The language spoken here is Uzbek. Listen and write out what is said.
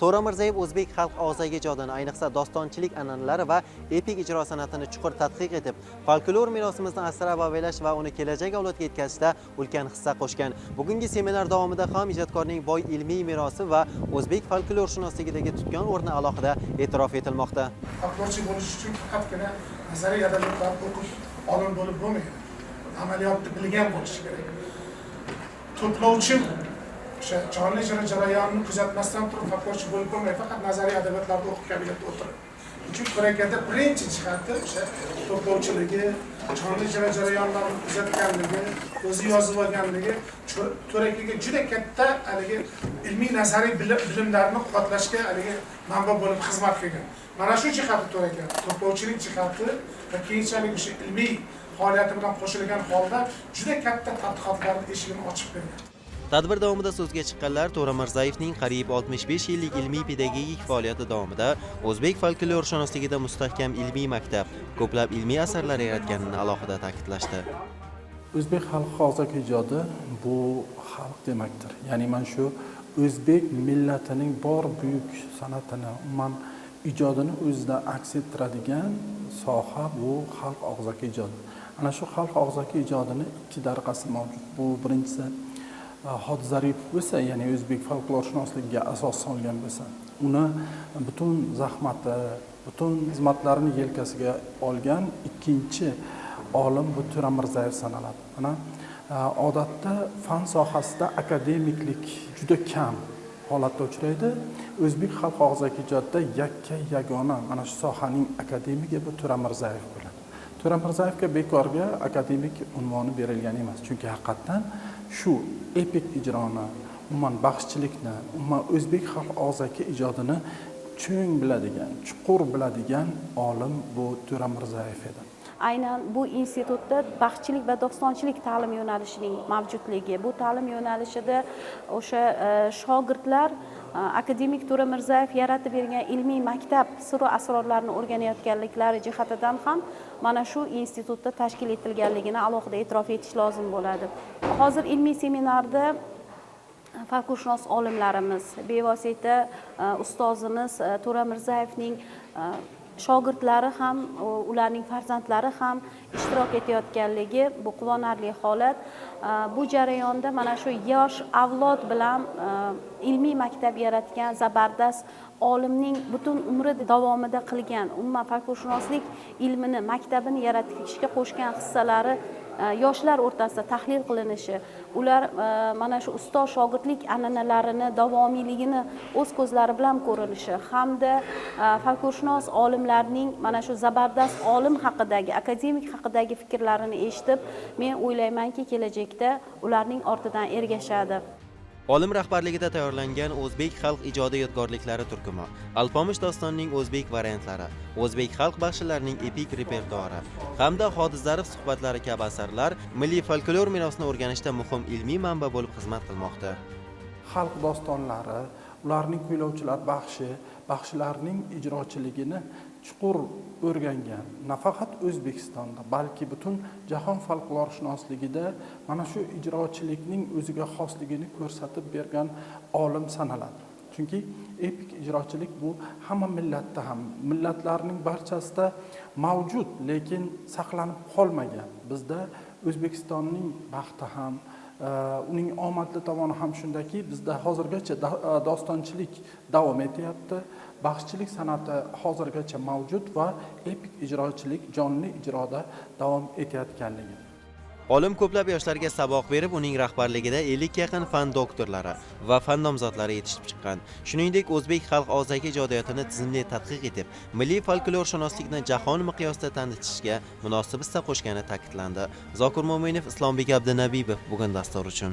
To'ra Mirzayev o'zbek xalq og'zaki ijodini, ayniqsa dostonchilik an'analari va epik ijro san'atini chuqur tadqiq etib, folklor merosimizni asrab avaylash va uni kelajak avlodga yetkazishda ulkan hissa qo'shgan. Bugungi seminar davomida ham ijodkorning boy ilmiy merosi va o'zbek folklorshunosligidagi tutgan o'rni alohida e'tirof etilmoqda. Folklorchi bo'lish uchun faqatgina nazariy adabiyotlarni o'qib olim bo'lib bo'lmaydi. Amaliyotni bilgan bo'lishi kerak. To'plovchi, o'sha jonli ijro jarayonini kuzatmasdan turib folklorchi bo'lib bo'lmaydi, faqat nazariy adabiyotlarni o'qib kabinetda o'tirib. Chunki To'rakada birinchi jihati o'sha to'plovchiligi, jonli ijro jarayonlarini kuzatganligi, o'zi yozib olganligi To'rakaga juda katta haligi ilmiy nazariy bilimlarni quvvatlashga haligi manba bo'lib xizmat qilgan. Mana shu jihati To'raka, to'plovchilik jihati va keyinchalik o'sha ilmiy faoliyati bilan qo'shilgan holda juda katta tadqiqotlarning eshigini ochib bergan. Tadbir davomida so'zga chiqqanlar To'ra Mirzayevning qariyb 65 yillik ilmiy pedagogik faoliyati davomida o'zbek folklorshunosligida mustahkam ilmiy maktab, ko'plab ilmiy asarlar yaratganini alohida ta'kidlashdi. O'zbek xalq og'zaki ijodi bu xalq demakdir. Ya'ni mana shu o'zbek millatining bor buyuk san'atini, umuman ijodini o'zida aks ettiradigan soha bu xalq og'zaki ijodi. Ana shu xalq og'zaki ijodini ikki daraqasi mavjud. Bu birinchisi Hodi Zaripov bo'lsa, ya'ni o'zbek folklorshunosligiga asos solgan bo'lsa, uni butun zahmati, butun xizmatlarini yelkasiga olgan ikkinchi olim bu To'ra Mirzayev sanaladi. Mana odatda fan sohasida akademiklik juda kam holatda uchraydi. O'zbek xalq og'zaki ijodida yakka yagona mana shu sohaning akademigi bu To'ra Mirzayev bo'ladi. To'ra Mirzayevga bekorga akademik unvoni berilgan emas, chunki haqiqatdan shu epik ijroni, umuman baxshichilikni, umuman o'zbek xalq og'zaki ijodini cho'ng biladigan, chuqur biladigan olim bu To'ra Mirzayev edi. Aynan bu institutda baxshichilik va dostonchilik ta'lim yo'nalishining mavjudligi, bu ta'lim yo'nalishida o'sha shogirdlar akademik To'ra Mirzayev yaratib bergan ilmiy maktab siru asrorlarini o'rganayotganliklari jihatidan ham mana shu institutda tashkil etilganligini alohida e'tirof etish lozim bo'ladi. Hozir ilmiy seminarda folklorshunos olimlarimiz, bevosita ustozimiz To'ra Mirzayevning shogirdlari ham, ularning farzandlari ham ishtirok etayotganligi bu quvonarli holat. Bu jarayonda mana shu yosh avlod bilan ilmiy maktab yaratgan zabardast olimning butun umri davomida qilgan umuman folklorshunoslik ilmini, maktabini yaratishga qo'shgan hissalari yoshlar o'rtasida tahlil qilinishi, ular mana shu ustoz shogirdlik an'analarini davomiyligini o'z ko'zlari bilan ko'rilishi hamda folklorshunos olimlarning mana shu zabardast olim haqidagi, akademik haqidagi fikrlarini eshitib, men o'ylaymanki, kelajakda ularning ortidan ergashadi. Olim rahbarligida tayyorlangan O'zbek xalq ijodi yodgorliklari turkumi, Alpomish dostonining o'zbek variantlari, o'zbek xalq baxshilarining epik repertuari hamda Hodi Zarif suhbatlari kabi asarlar milliy folklor merosini o'rganishda muhim ilmiy manba bo'lib xizmat qilmoqda. Xalq dostonlari, ularning kuylovchilar, baxshilarning ijrochiligini chuqur o'rgangan, nafaqat O'zbekistonda, balki butun jahon folklorshunosligida mana shu ijrochilikning o'ziga xosligini ko'rsatib bergan olim sanaladi. Chunki epik ijrochilik bu hamma millatda ham, millatlarning barchasida mavjud, lekin saqlanib qolmagan. Bizda O'zbekistonning baxti ham, uning omadli tomoni ham shundaki, bizda hozirgacha dostonchilik davom etyapti, baxshichilik san'ati hozirgacha mavjud va epik ijrochilik jonli ijroda davom etayotganligi. Olim ko'plab yoshlarga saboq berib, uning rahbarligida 50 ga yaqin fan doktorlari va fan nomzodlari yetishib chiqqan. Shuningdek, o'zbek xalq og'zaki ijodiyotini tizimli tadqiq etib, milliy folklorshunoslikni jahon miqyosida tanitishga munosib hissa qo'shgani ta'kidlandi. Zokir Mo'minov, Islombek Abdunabiyov, Bugun dasturi uchun.